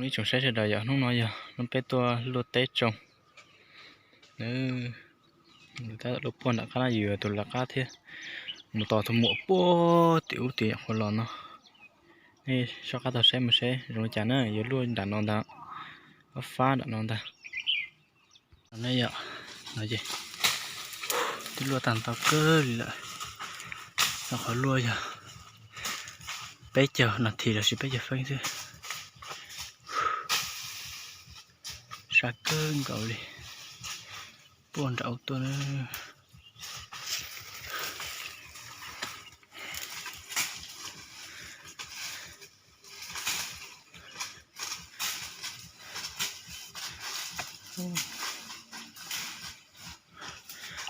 Ib tsoom saib sawv daws yom, hnub no yog hnub peb tuaj luaj teb tsoo. Tab tom luaj puag nram qab na, yus tus lawv qab thiab. Mus tos tus muam puag tim ub tim qhuav los no. Nej soj qab taug saib mus seb zoo li cas na, yuav luaj nram no ntag, fab fab nram no ntag. No yom, no ces twb luaj tag ntau kawg li lawm. Qhov luaj yog peb caug nas this los sis peb caug feeb xwb. Sab kawg nkaus li, puag nram ub tuaj na.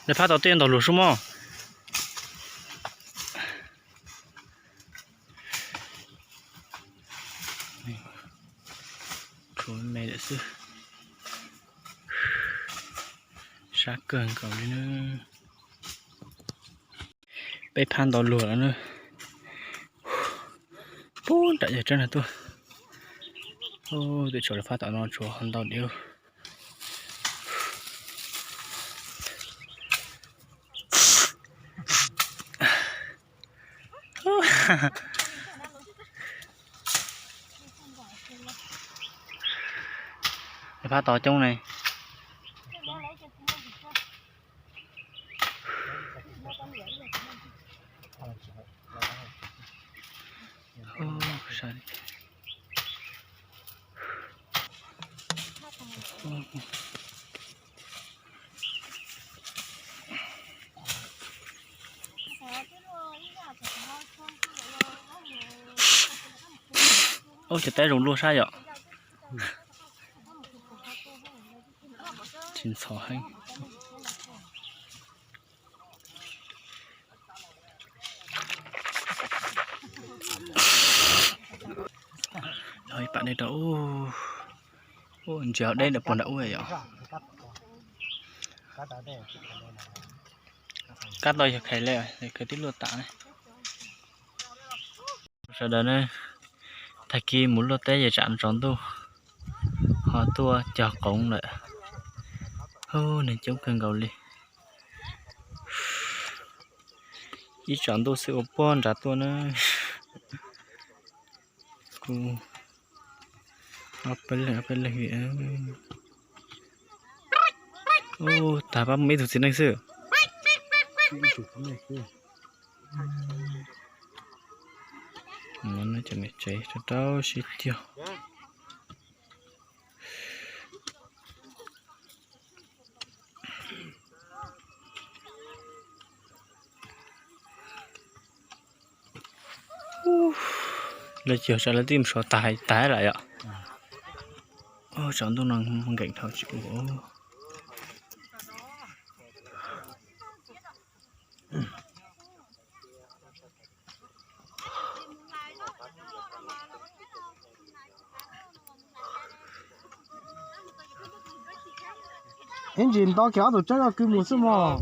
Lawv phab tom tej ntog luag sub mog. Tshuav me lawm xwb. Sab kawg nkaus li na. Peb phab ntau luag lawm na. Puag nram yawg Tsab Nag tuaj. Twb tshuav lawv phab tom no tshuav ntau diam. Lawv phab tod coob ne. Ub, cov teb zoo luaj sab yom. Tsis ntxhov heev. Ib pam dej rau ub, ntsia deb ntawm puag nram ub yom. Kab tau yog khais li, khais twb luaj tas ne. Sawv daws ne, tag kis mus luaj teb ces tsam tsaus ntuj ho tuaj cog qoov lawm. Hu, neeg coob kawg nkaus li. Ib tsam ntuj xwb ua puag nrad tuaj na. Kuv ob peb leeg, ob peb leeg. Ub, tag pab muaj ib tug txiv neej xwb. Cov niam tsev rau rau siab tiag. Lawv cog sawv lawv twb mus suav tas tas lawm yom. Tsaus ntuj no nkees dhau tsis ua. Ib ntsis nto kiag ob tug tsawb zoj kwv mus xwb mog.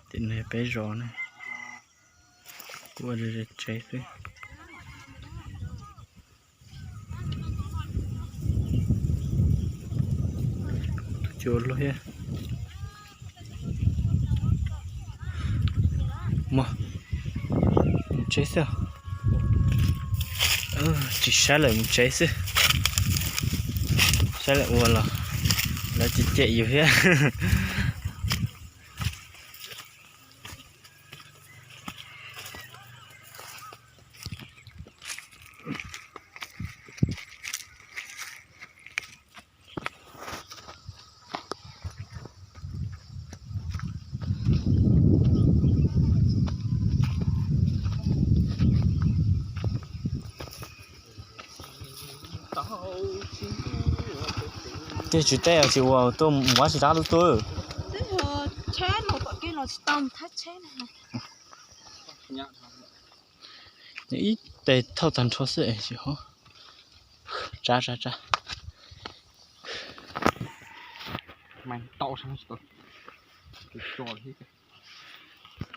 Tim no peb zos ne, kuv ua ze tsev xwb. Tus cua luaj thiab. Mus, mus tsev xwb. Tsis saib lawm, mus tsev xwb. Saib lawm ua los lawv cem cem yus thiab. Tej tsis teb tsis ua tuaj mus ua tsis rab lub tuaj. Ib Tes thauj tag nrho xwb es tsis hov. Tsa tsa tsa.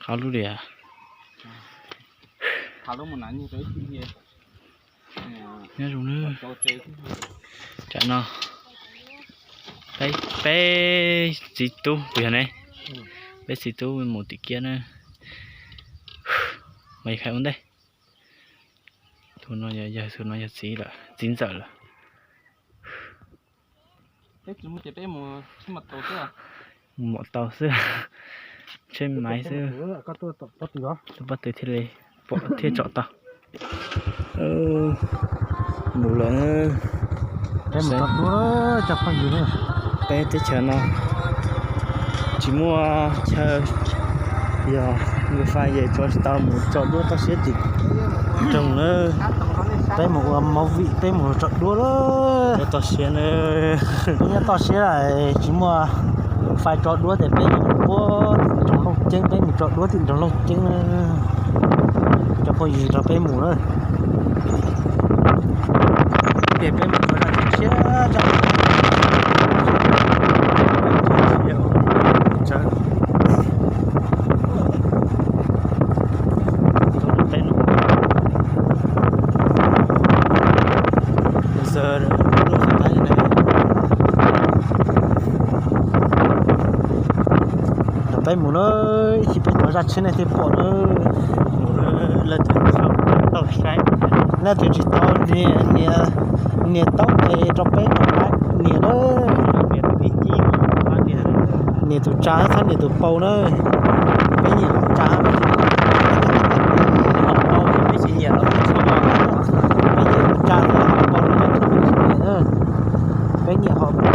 Qhov lub liam. Nyob zoo nawb. Tsam no peb, peb txiv tub puas yog ne? Peb txiv tub mus tim kiab na. Mas yog khais ua ntej. Tus no yog yawg, tus no yog txiv lawm, txiv ntxawm lawm. Mus mom tau xwb, tsheb maiv xwb, tus pob tw thiaj li pom thiab tsom tau. Mus lawm. Peb teb chaws no tsis muaj chaw, yog wifi ces tso tsis tau, mus tso duab toj siab tim nroog na. Peb mus ua movie, peb mus tso duab lawm. Toj siab na. Peb nyob toj siab, tsis muaj wifi tso duab ces peb mus puag tim nroog Looj Ceeb, peb mus tso duab tim nroog Looj Ceeb na. Cov phooj ywg nrog peb mus na. Ces peb mus tso zaj tshiab zaj tshiab. Nrog peb mus na, ib chim peb tso zaj tshiab nej thiaj pom na. Mus na, leej twg tsis tau, leej twg tsis tau nias, nias taub tes rau peb tus nias na. Nias tus tsa txhob nias tus pau na. Peb nyiam tus tsa, peb tsis nyiam tus pau na. Peb nyiam tus tsa thiab tus pau na, peb tsis nyiam na. Peb nyiam ho tsa.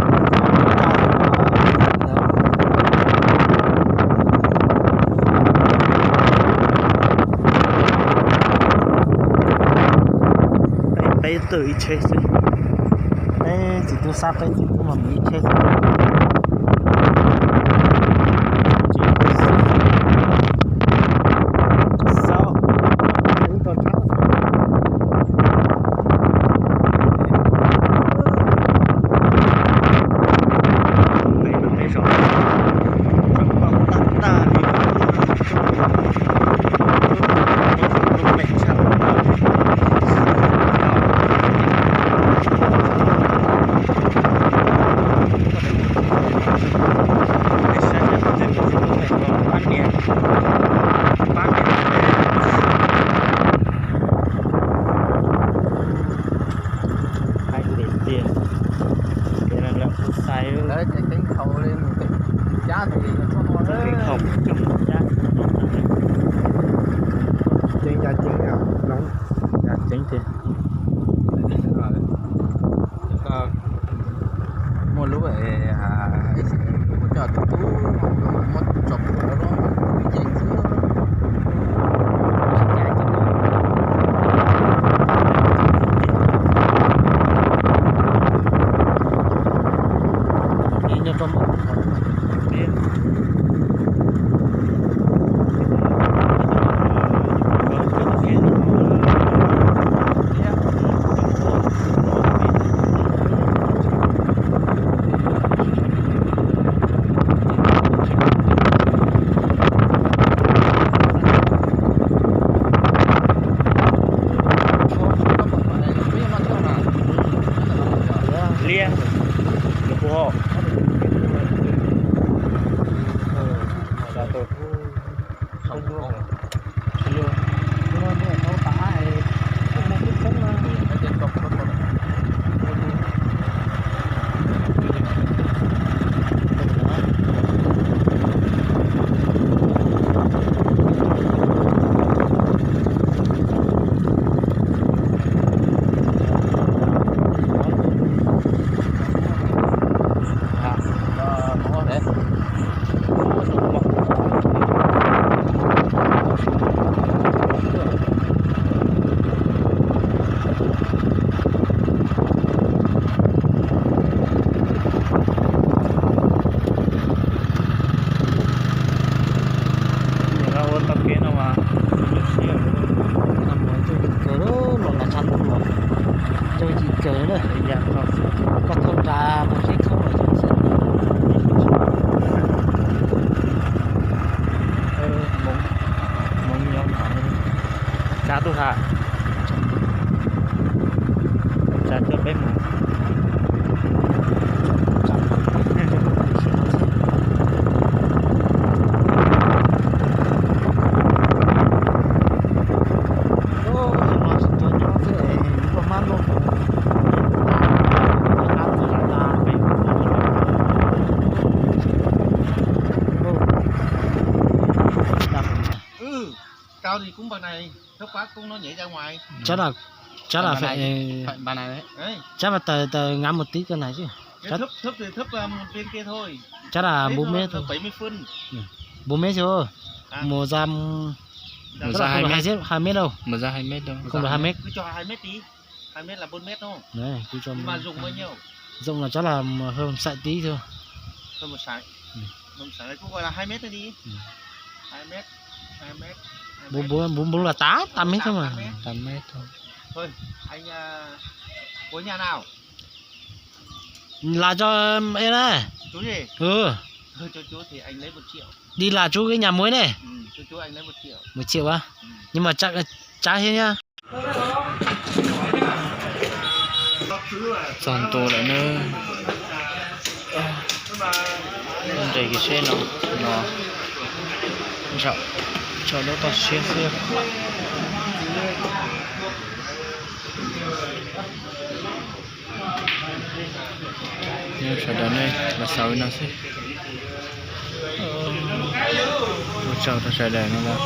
Peb twb ib tsheb xwb. Peb txiv tub sab, peb txiv tub mas mus ib tsheb xwb. Hais tias tiag, ces lawv kuj xaiv lawv ces teeb khaus li mus pem cab ces yog txoj no, teeb khaus cab, ceeb ya ceeb, ya ceeb tiag. Muaj lub ua coj tus tub muab tso pua rau lub ceeb xwb. Nyob rau Koj thauj nrad mus seb khoob los xwb. Hmoob nyob no, tsa tuaj ha, tsa coj peb mus. Tao thì cũng bằng này, thấp quá cũng nó nhảy ra ngoài. Chắc là, chắc là phải, phải bằng này đấy. Đấy. Chắc là tờ, tờ ngắn một tí cỡ này chứ. Thấp, thấp thì thấp, à, một bên kia thôi. Chắc là bốn mét thôi. Bảy mươi phân. Ừ. Bốn mét thôi. À. Một dặm, một dặm hai mét. Hai mét đâu. Một dặm hai mét đâu. Không được hai mét. Cứ cho hai mét đi. Hai mét là bốn mét đúng không? Đấy, cứ cho. Nhưng mà rộng bao nhiêu? Rộng là chắc là hơn một xạy tí thôi. Hơn một xạy. Ừ. Hơn một xạy là cũng gọi là hai mét thôi đi. Ừ. Hai mét, hai mét, hai mét. Bốn, bốn, bốn, bốn là tám, tám mét thôi mà. Tám mét. Tám mét thôi. Thôi, anh, à, của nhà nào? Là cho em đây. Chú gì? Ừ. Ừ, cho chú thì anh lấy một triệu. Đi là chú cái nhà mới này. Ừ, cho chú anh lấy một triệu. Một triệu á? Ừ. Nhưng mà chắc, chắc thế nhá. Txog ntua lawm na. Nres kiag seb no, no, tso lub toj siab xwb. Nyob sawv daws nej los xaus li no xwb. Ua tsaug rau sawv daws no los.